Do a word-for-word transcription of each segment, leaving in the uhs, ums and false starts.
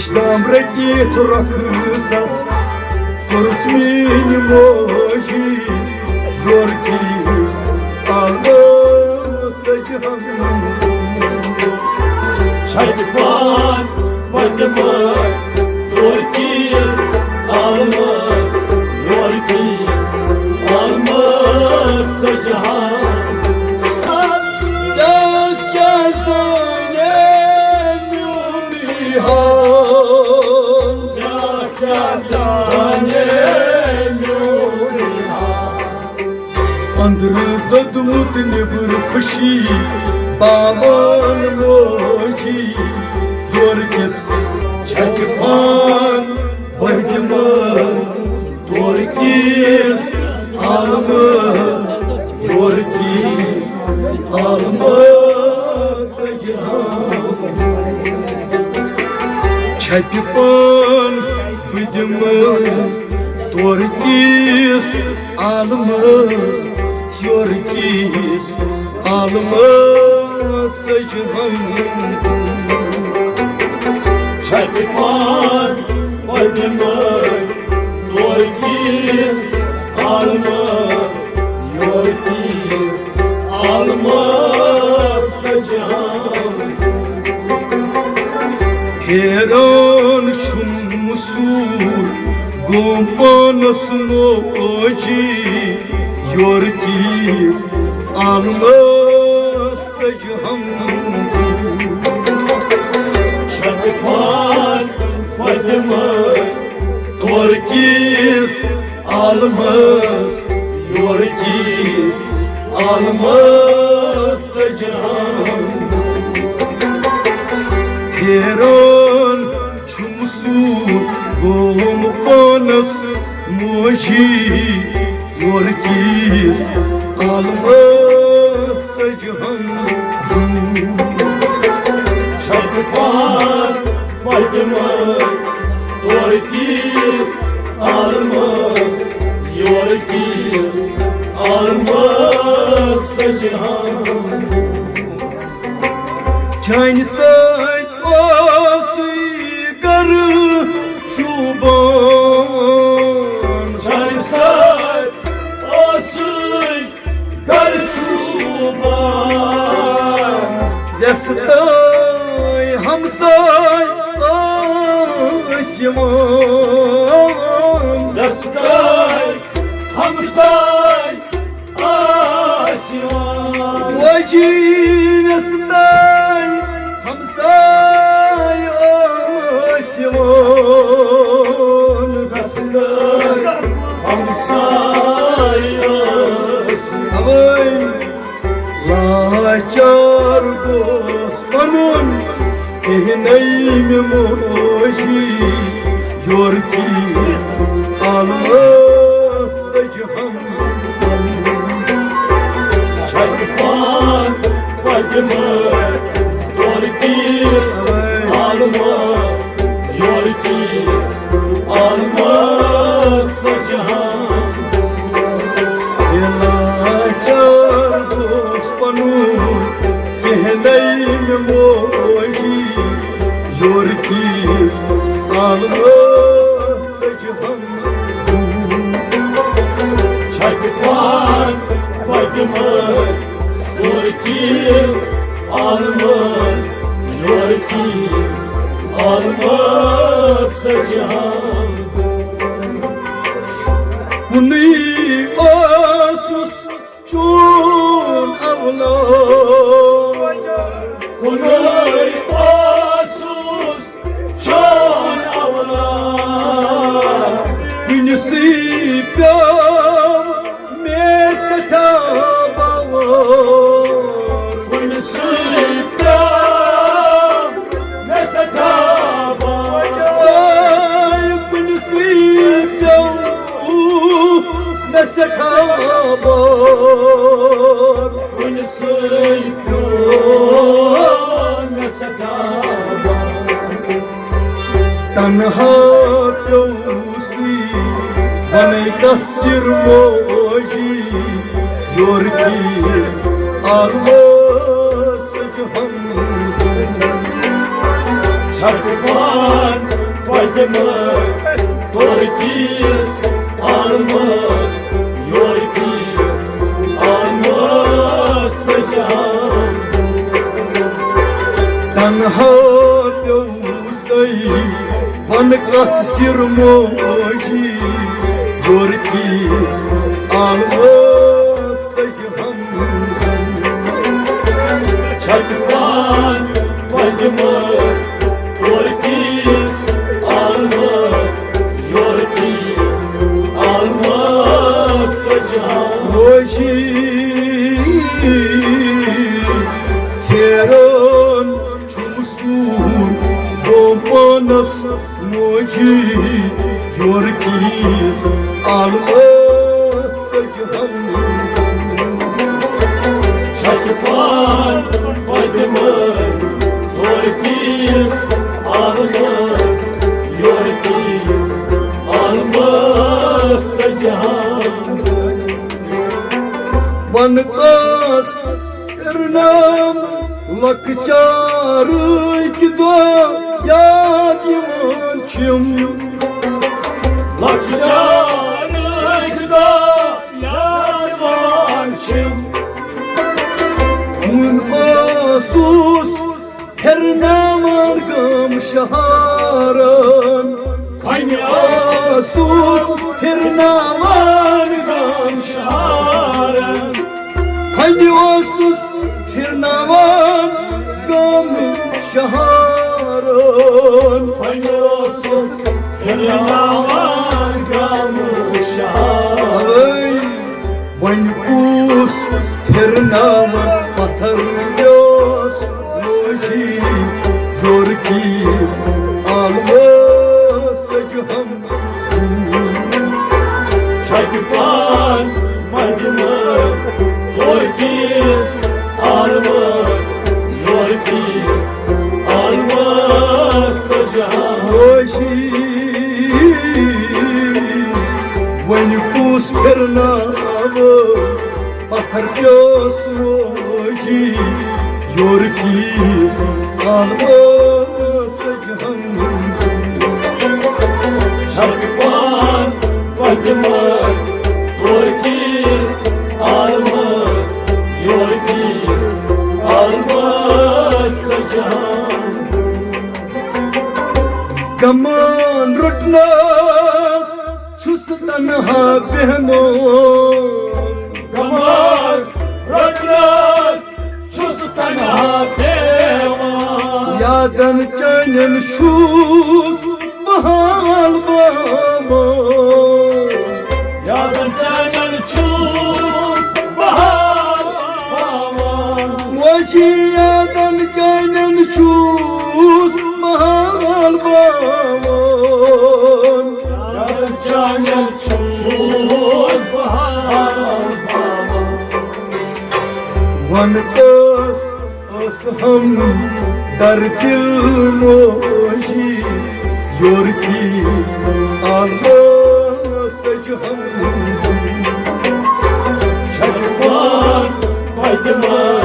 دام رٔٹِتھ رۄخصت کوٚرُتھ میٛٲنۍ موجی یورٕ کِس عالمس سجہٕ ہم۔ چھَکہِ پان پٔتمہِ تورٕ کِس عالمس، یورٕ کِس عالمس سجہٕ ہم۔ کیٛاہ کیٛاہ زانے میون حال؟ کیٛاہ کیٛاہ زانے میون حال؟ أنٛدرٕ دوٚدمُت نیٚبرٕ خوشی پاوان موجی، یورٕ کِس چھَکہِ پان پٔتمہِ تورٕ کِس عالمس، یورٕ کِس عالمس سجہٕ ہم۔ چھَکہِ پان بہٕ دِمہٕ تورٕ کِس عالمس، یورٕ کِس عالمس سجہٕ ہم۔ چھَکہِ پان پٔتمہِ تورٕ کِس عالمس، یورٕ کِس عالمس سجہٕ ہم۔ حیران چھُم سوٗر گوٚو پانس موجی، یورٕ کِس عالمس سجہٕ ہم۔ چھَکہِ پان پٔتمہِ تورٕ کِس عالمس، یورٕ کِس عالمس سجہٕ ہم۔ پھیران چھُم سوٗر گوٚوُم پانس موجی، یورٕ کِس عالمس سجہٕ ہم۔ چھَکہِ پان پٔتمہِ تورٕ کِس عالمس، یورٕ کِس عالمس سجہٕ ہم۔ چانہِ سۭتۍ اوسُے گرٕ شوٗبان۔ چانہِ سۭتۍ اوسُے گرٕ شوٗبان۔ وٮ۪سہٕ تہٕ ہمساے ٲسۍ یِوان۔ وٮ۪سہٕ تہٕ ہمساے ٲسۍ یِوان۔ وۄجی وٮ۪سہٕ تہٕ ہمساے ٲسۍ یِوان۔ وٮ۪سہٕ تہٕ ہمساے ٲسۍ یِوان۔ اوے لاچار گوس پنُن کہنے مےٚ موجی، یورٕ کِس عالمس سجہٕ ہم۔ چھَکہِ پان پٔتمہِ تورٕ کِس عالمس، یورٕ کِس عالمس سجہٕ ہم۔ لاچار گوس پنُن کہنے مےٚ موجی، یورٕ کِس عالمس سجہٕ ہم۔ چھَکہِ پان پٔتمہِ تورٕ کِس عالمس، یورٕ کِس عالمس سجہٕ ہم۔ کُنُے اوسُس چون اولاد۔ کُنُے اوسُس چون اولاد۔ کُنہِ سۭتۍ پیوٚو مےٚ سٮ۪ٹھاہ باور۔ کُنہِ سۭتۍ پیوٚو مےٚ سٮ۪ٹھاہ باور۔ کُنہِ سۭتۍ پیوٚو مےٚ سٮ۪ٹھاہ باور۔ کُنہِ سۭتۍ پیوٚو مےٚ سٮ۪ٹھاہ باور۔ تنہا پیوٚوسٕے ونے کثیر موجی، یورٕ کِس عالمس سجہٕ ہم۔ چھَکھ پان تِمہٕ ترکیٖس آلمس، یورکیٖس آلمس سجان۔ تنہا پیوٚو سُے، وَن کس سِر موجی، یورکیٖس آلمس سجان۔ چھٹپان پدمہٕ ترکیٖس آلمس، یورکیٖس آلمس سجان۔ وشی تھیرن چھُم سوٗر گوٚو پانس موجی، یورکیٖس آلمس سجان۔ چھٹپان پدمہٕ ترکیٖس آلمس، یورکیٖس آلمس سجان۔ وَن کس پھِرنام لۄکچارٕکۍ دۄہ یاد یِوان چھِم۔ لۄکچارٕکۍ دۄہ یاد یِوان چھِم۔ وُنہِ اوسُس پھِرناوان گام شہارن۔ کھنہِ اوسُس پھِرناوان گام شہارن۔ کھنہِ اوسُس پھِرناوان گام شہارن۔ کھنہِ اوسُس پھِرناوان گام شہارن۔ وۄنۍ کُس پھِرناوان پتھر پیوس موجی، یورکیٖس آلمس سجہم۔ چھٹپان پدمہٕ ترکیٖس آلمس، یورکیٖس آلمس سجان۔ وشی وۄنۍ کُس پھِرناوٕ پتھر پیوس موجی، یورکیٖس آلمس سجان۔ چھٹپان پدمہٕ ترکیٖس آلمس، یورکیٖس آلمس سجان۔ گمان رٹنس چھُس تنہا بیہمو۔ گمان رٹنس چھُس تنہا بیہمو۔ یادن چانٮ۪ن چھُس بہال باوان۔ یادن چانٮ۪ن چھُس بہال باوان۔ وۄنۍ چھِ یادن چانٮ۪ن چھُس بہال باوان۔ یادن چانٮ۪ن چھُس بہال باوان۔ وَن کس ٲس ہم در دل موجی، یورکیٖس آلمس سجہم۔ چھٹپان پدمہٕ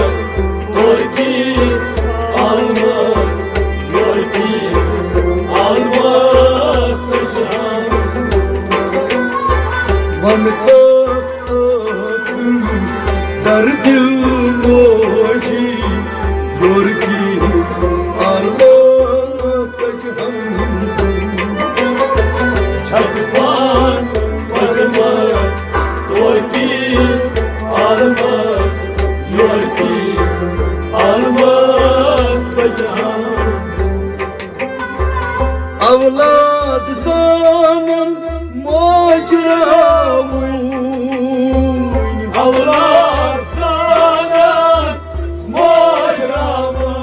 ترکیٖس آلمس، یورکیٖس آلمس سجہم۔ وَن کس ٲس در دل موجی، یورکیٖس آلمس سجہم۔ چھٹپان پدمہٕ ترکیٖس آلمس، یورکیٖس آلمس سجہم۔ اولاد زانن ماجراوُن۔ اولاد زانن ماجراوُن۔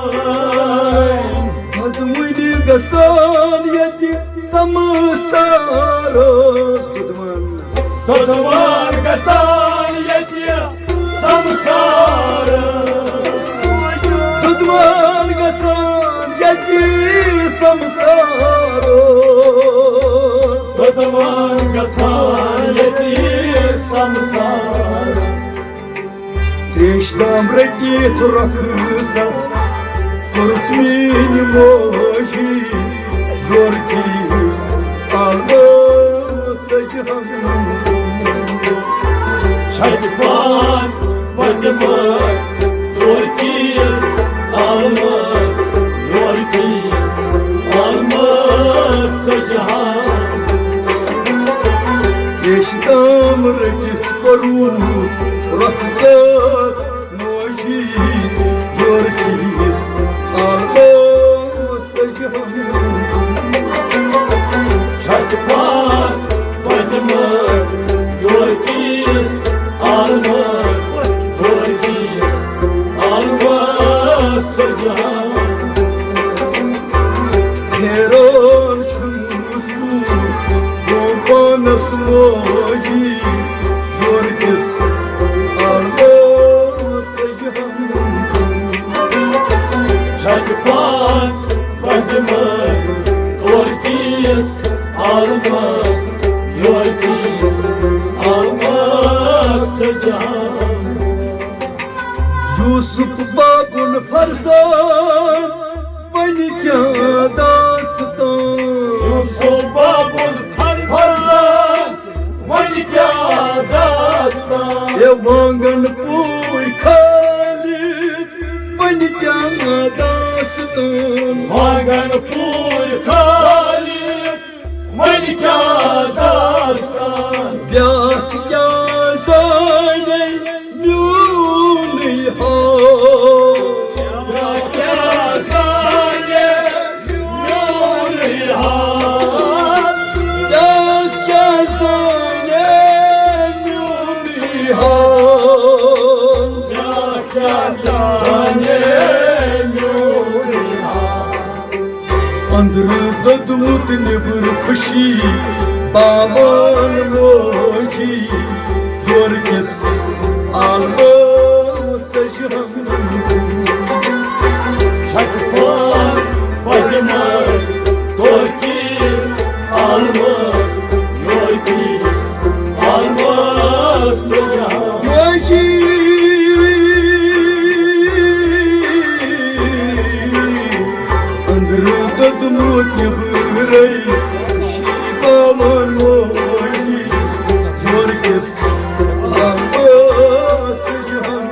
دۄدوٕنۍ گژھان ییٚتہِ سمسارس۔ دۄدوَن۔ دۄدوَن گژھان ییٚتہِ سمسارس۔ دۄدوَن گژھان ییٚتہِ سمسارس۔ دۄدوَن گژھان ییٚتہِ سمسارس۔ تریش دام رٔٹِتھ رۄخصت کوٚرُتھ میٛٲنۍ موجی، یورٕ کِس چھَکھ پان پتمہٕ تورکِس عالمس، یورکِس عالمس سجہان۔ ریشہِ دام رٔٹِتھ کوٚرُتھ رۄخصت موجی، یورکِس عالمس سجہان۔ چھَکھ پان پتمہٕ یورکِس عالمس، یورکِس عالمس سجہان۔ حیران چھُم سُہ گوٚو پانس موجی، یورکِس عالمس سجہان۔ چھَکھ پان پتمہٕ یورکِس عالمس، یورکِس عالمس سجہان۔ یوسف بابُن فرزند، وۄنۍ کیٛاہ داستان؟ یوسف بابُن فرزند، وۄنۍ کیٛاہ داستان؟ ہے وانگن پوٗرۍ خالد، وۄنۍ کیٛاہ داستان؟ وانگن پوٗرۍ خالد، وۄنۍ کیٛاہ داستان؟ بیٛاکھ کیٛاہ زانے میونٕے حال؟ بیٛاکھ کیٛاہ زانے میونٕے حال؟ بیٛاکھ کیٛاہ زانے میونٕے حال؟ بیٛاکھ کیٛاہ زانے میونٕے حال؟ أنٛدرٕ دوٚدمُت نیٚبرٕ خوشی باوان موجی، یورکِس عالمس سجہان۔ چھَکھ پان پتمہٕ تورکِس عالمس، یورکِس عالمس سجہان۔ موجی أنٛدرٕ دوٚدمُت نیٚبرَے، شیٖبا وَنو یورکِس عالمس جہان۔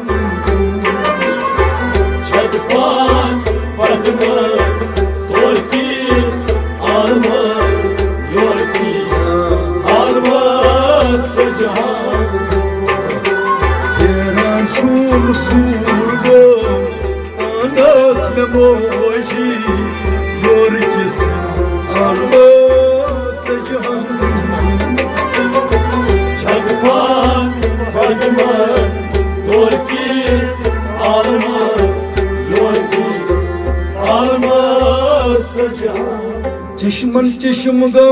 چھَکھ پان پتمہٕ تورکِس عالمس، یورکِس عالمس جہان۔ حیران چھُم سوٗر گوٚو پانس مےٚ موجی، یورکِس عالمس جہان۔ چھَکھ پان پتمہٕ تورکِس عالمس، یورکِس عالمس جہان۔ چشمن چشم گوٚو